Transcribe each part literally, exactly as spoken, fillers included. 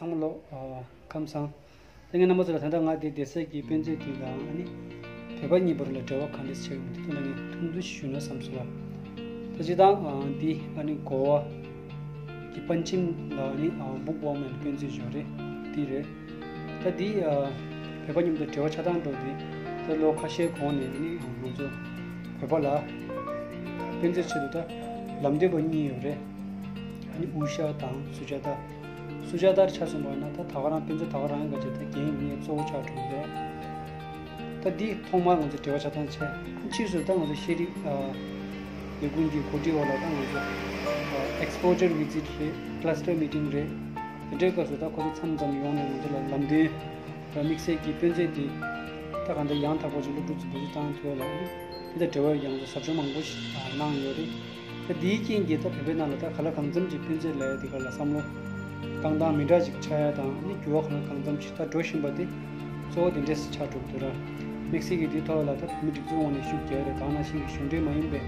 ཚང་མ་ལོ། ཨ། ཁམས་བཟང་། ད་ངས་རྣམ་པ་ཚོ་ལ་ད་ལྟ་ང་དེ་བསྡད་ས་གི་དཔེ་མཛོད་དེ་དང་ཨ་ནི་བོད་པ་གཉིས་བར་ལ་འབྲེལ་བ་ག་འདྲས་ཆགས་ཡོད་མེད་དེ་ཐོག་ལ་ངས་ཐུང་ཐུང་ཞིག་ཞུས་ན་བསམ་སོང་ལ། ད་སྤྱིར་བཏང་ཨ་འདི་ཨ་ནི་གོ་བ་གི་པན་ཅིན་ལ་ཨ་ནི་ཨ་Bookworm and དཔེ་མཛོད་ཞིག་ཡོད་རེད། འདི་རེད། ད་འདི་ཨ་བོད་པ་མཉམ་དུ་འབྲེལ་བ་ཆགས་སྟངས་འགྲོ་དེ་ད་ལོ་ཁ་ཤས་གོང་ནས་ཨ་ནི་ང་ཚོ་བོད་པ་ལ་དཔེ་མཛོད་ཆེད་དུ་ད་ལམ་སྟོན་པ་གཉིས་ཡོད་རེད། ཨ་ནི་ཨུ་ཤ་དང་སུ་ཇཱ་ཏཱ། སུ་ཇཱ་ཏཱར་ཆ་མཚོན་པ་ན་ད་ད་ག་རང་དཔེ་མཛོད་ད་ག་རང་ག་ཅིག་ད་རྒན་ཡིན་ངེས་གཙོ་བོ་ཆགས་འགྲོ་གི་རེད། ད་འདི་ཐོག་མར་ང་ཚོ་འབྲེལ་བ་ཆགས་སྟངས་བྱས། ཕྱིས་སུ་ད་ང་ཚོ་ཤེས་རིག་ཨ་ལས་ཁུངས་ཀྱི་གོ་སྒྲིག་འོག་ལ་ད་ང་ཚོ་ཨ་exposure visit རེད། cluster meeting རེད། དེ་འདྲའི་སྐབས་སུ་ད་ཁོ་ཚོ་མཚམས་མཚམས་ཡོང་ནས་ང་ཚོ་ལ་ལམ་སྟོན་ར་དམིགས་བསལ་གྱི་དཔེ་མཛོད་འདི་ད་ག་འདྲ་ཡང་དག་པ་ཅིག་སློབ་ཕྲུག་ཚོ་བེད་སྤྱོད་བཏང་ཐུབ་ཡ་ལ་ཨ་ནི་དེ་དང་འབྲེལ་བའི་ཡང་ཚོ་ཟབ་སྦྱོང་མང་པོ་ཞིག་ཨ་གནང་ཡོད་རེད། ད་དེའི་རྐྱེན་གྱིས་ད་བོད་པའི་ནང་ལ་ད་ག་ལ་གང་འཚམ་གྱི་དཔེ་མཛོད་ལས་དེ་ག་ལ་བསམ་བློ་བཏང་སྟངས་མི་འདྲ་ཅིག་ཆགས་ཡ་དང་ནི་འགྱུར་བ་ག་ལ་གང་འཚམ་ཞིག་ད་འགྲོ་བཞིན་པ་དེ་གཙོ་བོ་དེ་འདྲས་སུ་ཆགས་འགྲོ་གི་འདུག་ར། དམིགས་བསལ་གྱིས་དེའི་ཐོག་ལ་ད་བོད་མི་སྒྲིག་འཛུགས་ངོས་ནས་ཤུགས་རྒྱག་ཡ་རེད། ད་ནང་བཞིན་གྱི་གཞུང་འབྲེལ་མ་ཡིན་པའི་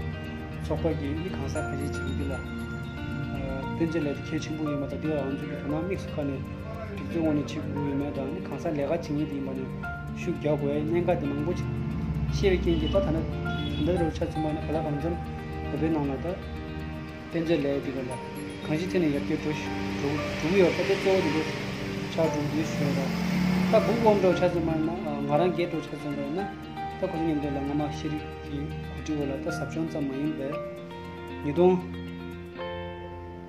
ཚོགས་པ་གིས་ནི་གང་ཟག་ཁ་ཤས་ཅིག་གིས་འདི་ལ་དཔེ་མཛོད་ལས་དེ་གལ་ཆེན་པོ་ཡིན་པ་དང་དེ་ལ་ང་ཚོ་གི་དོ་སྣང་དམིགས་སུ་བཀར་ནས་སྒྲིག་འཛུགས་ངོས་ནས་བྱེད་དགོས་ཡོད་མེད་དང་ནི་གང་ཟག་ལས་ཀ་བྱེད་མཁན་དེ་ཡིན་པ་ནས་ཤུགས་རྒྱག་དགོས་ཡ་གནད་འགག་དེ་མང་པོ་ཅིག་ཤེས་པའི་རྐྱེན་གྱིས་ད་ད་ལྟ་ད་ལྟ་རུ་ཆ་མཚོན་པ་ན་ག་ལ་གང་འཚམ་བོད་པའི་ནང་ལ་ད་དཔེ་མཛོད་ལས་དེ་ག་ལ་གང་ཅིའི་ཐད་ནས་ཡར་རྒྱས་འགྲོ་ཞིག་འགྲོ་འགྲོ་གི་ཡོད་པ་དེ་གཙོ་བོ་དེ་འདྲ་ཆགས་འགྲོ་གི་འདུག་ཞུ་ཡ་ར། ད་Bookworm འགྲོ་ཆ་མཚོན་པ་ན་ང་རང་སྒེར་འགྲོ་ཆ་མཚོན་པ་ཡིན་ན་ད་ཁོ་ཚོ་མཉམ་དུ་ལ་སྔ་མ་ཤེས་རིག་གི་གོ་སྒྲིག་འོག་ལ་ད་ཟབ་སྦྱོང་ཙམ་མ་ཡིན་པའི་ཉིས་སྟོང་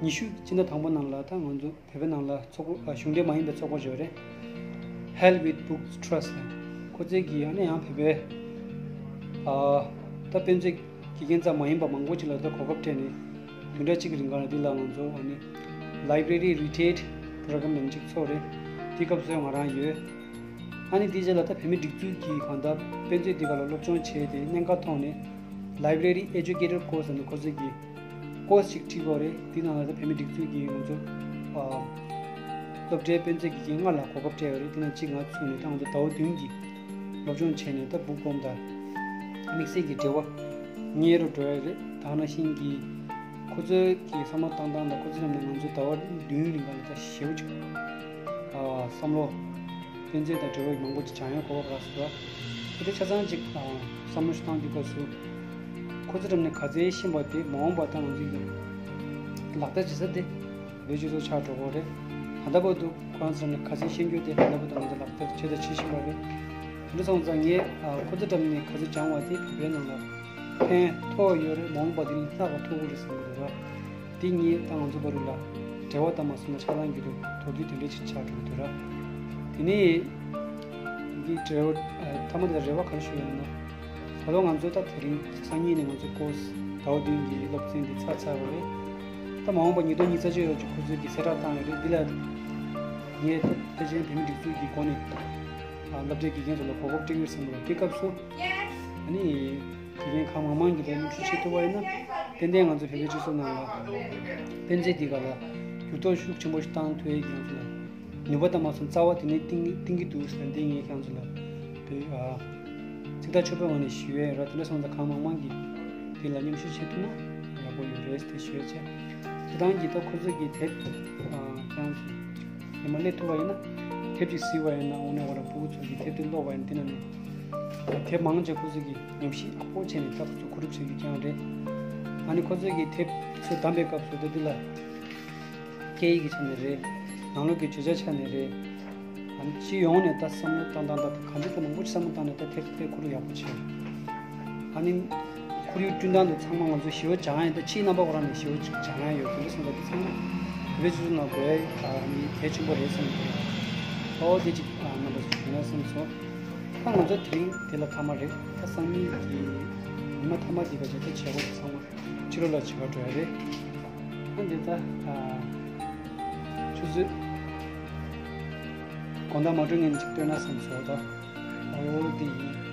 ཉི་ཤུ་སྤྱི་ཟླ་དང་པོ་ནང་ལ་ད་ང་ཚོ་བོད་པའི་ནང་ལ་ཚོགས་པ་གཞུང་འབྲེལ་མ་ཡིན་པའི་ཚོགས་པ་ཅིག་ཡོད་རེད། Hell with Books Trust ལ་ཁོ་ཚོས་ཀྱིས་ཨ་ནི་ཡང་བོད་པའི་ཨ་ད་དཔེ་མཛོད་དགེ་རྒན་ཙམ་མ་ཡིན་པ་མང་པོ་ཅིག་ལ་ད་གོ་སྐབས་སྤྲད་ནས་བདུན་ཕྲག་གཅིག་གི་རིང་ག་ལ་འདི་ལ་ང་ཚོ་ཨ་ནི་Library Retreat Program ལ་གཅིག་ཚོགས་རེད། དེའི་སྐབས་སུ་ང་རང་ཡོད། ཨ་ནི་དེའི་རྗེས་ལ་ད་བོད་མི་སྒྲིག་འཛུགས་ཀྱིས་གང་ལྟར་དཔེ་མཛོད་འདི་ག་ལ་སློབ་སྦྱོང་བྱས་ཏེ་གནད་འགག་མཐོང་ནས་Library Educator Course ལ་ནི་ཁོ་ཚོས་ཀྱིས་ཀོར་སི་ཅིག་ཁྲིད་དགོས་རེད། དེ་ནང་ལ་ད་བོད་མི་སྒྲིག་འཛུགས་ཀྱིས་ང་ཚོ་ཨ་སློབ་གྲྭའི་དཔེ་མཛོད་ཀྱི་རྐྱེན་ལྔ་ལ་གོ་སྐབས་སྤྲད་ཡོད་རེད། དེ་ནང་གཅིག་ང་ཚུད་ནས་ད་ང་ཚོ་ཟླ་བ་བདུན་གྱི་སློབ་སྦྱོང་བྱས་ནས་ད་Bookworm དང་དམིགས་བསལ་གྱི་འབྲེལ་བ་རྙེད་རུ་འགྲོ་ཡ་རེད། ད་ནང་བཞིན་གྱི་ཁོ་ཚོའི་གི་བསམ་བློ་བཏང་སྟངས་དང་ཁོ་ཚོའི་ནང་ནས་ང་ཚོ་ཟླ་བ་བདུན་རིང་ག་ལ་ད་ཞེ་པོ་ཅིག་ཨ་བསམ་བློ་དཔེ་མཛོད་དང་འབྲེལ་བའི་མང་པོ་ཅིག་སྦྱང་ཡ་གོ་བ་རག་སོང་། དེ་ཆ་ཚང་ཅིག་ཨ་བསམ་བློ་ཞིག་བཏང་དུས་སྐབས་སུ་ཁོ་ཚོ་འགྲམ་ནས་ག་ཚད་ཤེས་པ་དེ་མ་འོངས་པ་ད་ང་ཚོའི་ལག་བསྟར་བྱེད་ས་དེ་བེད་སྤྱོད་ཚོ་ཆགས་འགྲོ་གི་རེད། ད་ལྟ་བར་དུ་ཁོ་རང་ཚོ་ནས་ག་ཚད་ཤེས་རྒྱུ་དེ་ད་ལྟ་བར་དུ་ང་ཚོ་ལག་བསྟར་བྱས་དང་བྱེད་བཞིན་པ་རེད། དེ་འདྲ་སོང་ཙང་ངས་ཨ་ཁོ་ཚོ་འགྲམ་ནས་ག་ཚད་སྦྱང་བ་དེ་བོད་པའི་ནང་ལ་ཕན་ཐོགས་ཡོད་རེད། མ་འོངས་པ་དེ་ནི་ལྷག་ག་ཐུག་གི་རེད་བསམ་གི་འདུག་ར། དེ་ངས་ད་ང་ཚོ་བར་དུ་ལ་འབྲེལ་བ་དམ་པ་སོང་ན་ཆགས་སྡང་གི་རུ་དོ་དུས་དེ་འདྲའི་ཅིག་ཆགས་འགྲོ་གི་འདུག་ར། དེ་ནས་འདི་འབྲེལ་བ་ཨ་མཐའ་མ་དེ་ལ་རེ་བ་ག་རེ་ཞུ་ཡོད་ན། ད་ལོ་ང་ཚོ་ད་དེ་རིང་སང་ཉིན་ནས་ང་ཚོ་ཀོར་སི་ཟླ་བ་བདུན་གྱི་སློབ་ཚན་འདི་ཚར་ཚར་བ་རེད། ད་མ་འོངས་པ་ཉིས་སྟོང་ཉི་ཤུ་རྩ་གཅིག་ལོ་ཅིག་ཁོ་ཚོས་ཀྱི་གསལ་བསྒྲགས་བཏང་ཡོད་རེད། འདི་ལ་ངས་ད་ཕལ་ཆེར་བོད་མི་སྒྲིག་འཛུགས་ཀྱི་སྒོ་ནས་ཨ་སློབ་གྲྭའི་དགེ་རྒན་ཚོ་ལ་གོ་སྐབས་སྤྲད་ཀྱི་ཡོད་བསམ་གི་རེད། དེ་སྐབས་སུ་ཨ་ནི་དགེ་རྒན་གང་མང་མང་གིས་ལ་མཉམ་ཞུགས་བྱེད་ཐུབ་པ་ཡིན་ན་ཏན་ཏན་ང་ཚོ་བོད་པའི་སྤྱི་ཚོགས་ནང་ལ་དཔེ་མཛོད་འདི་ག་ལ་འགྱུར་ལྡོག་ཤུགས་ཆེན་པོ་ཞིག་བཏང་ཐུབ་ཡས་ཀྱི་ང་ཚོ་ལ་ནུས་པ་དང་མ་སོང་རྩ་བ་དེ་ནས་བཏིང་བཏིང་གི་འདུག་ཟེར་ན་འདི་ངས་ཁྱེད་ཚོ་ལ་བོད་ཨ་ཚིག་ཐག་ཆོད་པོའི་ངང་ནས་ཞུ་ཡས་ར། དེ་འདྲ་སོང་ཙང་གང་མང་མང་གིས་འདི་ལ་མཉམ་ཞུགས་བྱེད་ཐུབ་ན་ཡག་པོ་ཡོད་རེད་ཟེར་ཞུ་ཡས་བྱས། དེ་དང་གི་ད་ཁོ་ཚོ་གི་དེབ་ཨ་ཁྱེད་ཚོ་ཉི་མ་སླེབས་ཐུབ་པ་ཡིན་ན་དེབ་ཅིག་གཟིགས་པ་ཡིན་ན་དངོས་གནས་ང་རང་ཕྲུ་གུ་ཚོ་གི་དེབ་དེ་ཀློག་པ་ཡིན་ན་དེ་ནང་ནས་དེབ་མང་ཆེ་ཁོ་ཚོ་གི་ཉམས་ཞིབ་ཡག་པོ་བྱས་ནས་ད་ཁོ་ཚོ་གོ་སྒྲིག་བྱེད་རྒྱུ་ཀྱང་རེད། ཨ་ནི་ཁོ་ཚོ་གི་དེབ་ཚོ་བདམས་པའི་སྐབས་སུ་ད་འདི་ལ་སྐད་ཡིག་གི་ཆ་ནས་རེད། ནང་ལོགས་ཀྱི་བརྗོད་བྱ་ཆ་ནས་རེད། ཨ་ནི་སྤྱི་ཡོངས་ནས་ད་བསམ་བློ་བཏང་སྟངས་དང་གང་ཅི་ད་མང་པོ་ཅིག་བསམ་བློ་བཏང་ནས་ད་དེབ་དཔེ་ཁོ་རང་ཡག་པོ་བྱས། ཨ་ནི་ཁོར་ཡུག་བསྐྲུན་སྟངས་དང་ཚང་མ་ང་ཚོ་ཞི་བ་སྦྱང་ཡས་ད་ཕྱིའི་རྣམ་པ་ཁོ་རང་ནས་ཞི་བ་ཅིག་སྦྱང་ཡས་ཡོད། དེ་འདྲ་སོང་ཙང་དེ་ཚང་མ་བོད་པའི་སྤྱི་ཚོགས་ནང་དགོས་ཡས་ཨ་ནི་གལ་ཆེན་པོ་རེད་བསམ་གྱི་འདུག་ཨོ་དེ་ཅིག་ཨ་རྣམ་པ་ཚོ་ཞུ་ན་བསམ་སོང་། ད་ང་ཚོ་དེ་རིང་དེ་ལ་མཐའ་མ་རེད། ད་སང་ཉིན་གྱི་ཉི་མ་མཐའ་མ་དེ་ག་ཅིག་ད་བྱེད་སྒོ་དེ་ཚང་མ་ཕྱི་ལོགས་ལ་བྱེད་པར་འགྲོ་ཡ་རེད། ཨ་འདི་ལྟ། ཨ། ཆུ་ཚོད་དགོང་དག་མ་འགྲོ་ངན་ཅིག་སྟོན་ན་བསམ་སོང་ད། ཨོ་འདི་ཡིན།